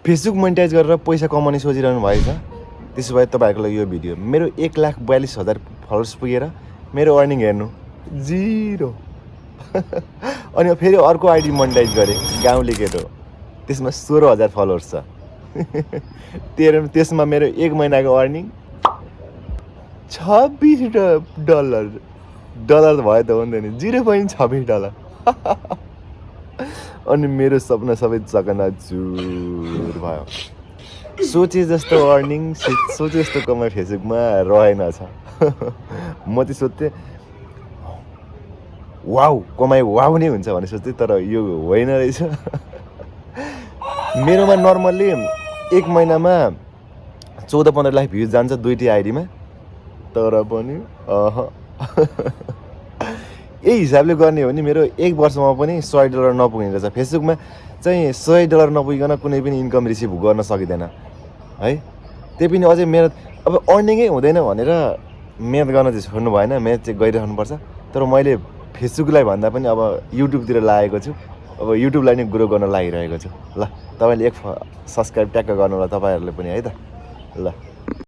Facebook monetise गरेर पैसा कमाउने सोचिरहनु भएछ त्यसो भए तपाईँहरूको लागि यो भिडियो मेरो 1,42,000 फलोवर्स पुगेर मेरो अर्निङ हेर्नु 0 अनि फेरि अर्को आइडी मोनेटाइज गरेँ गाउँले केटो त्यसमा 16,000 फलोवर्स छ त्यसमा मेरो 1 महिनाको अर्निङ $26 डलर भयो त हुँदैन $0.26 अनि मेरो सपना सबै चकनाचुर भयो सोचे जस्तो अर्निङ सोचे जस्तो कमाइ फेसबुकमा रहेनछ म चाहिँ सोध्थेँ वाउ कमाइ वाउ नै हुन्छ भने सोध्थेँ तर यो होइन रहेछ मेरोमा नर्मल्ली 1 महिनामा 14-15 लाख भ्युज जान्छ दुईटी आइडीमा तर पनि यही हिसाबले गर्ने हो भने मेरो 1 वर्षमा पनि $100 नपुग्ने रहेछ फेसबुकमा चाहिँ $100 नपुगिकन कुनै पनि इन्कम रिसिभ गर्न सकिँदैन है त्यही पनि अझै मेहनत अब अर्निङै हुँदैन भनेर मेहनत गर्न चाहिँ छोड्नु भएन मेहनत चाहिँ गरिरहनुपर्छ तर मैले फेसबुकलाई भन्दा पनि अब युट्युबतिर लागेको छु अब युट्युबलाई नै ग्रो गर्न लागिरहेको छु ल तपाईँले एक सब्सक्राइब ट्याक्क गर्नु होला तपाईँहरूले पनि है त ल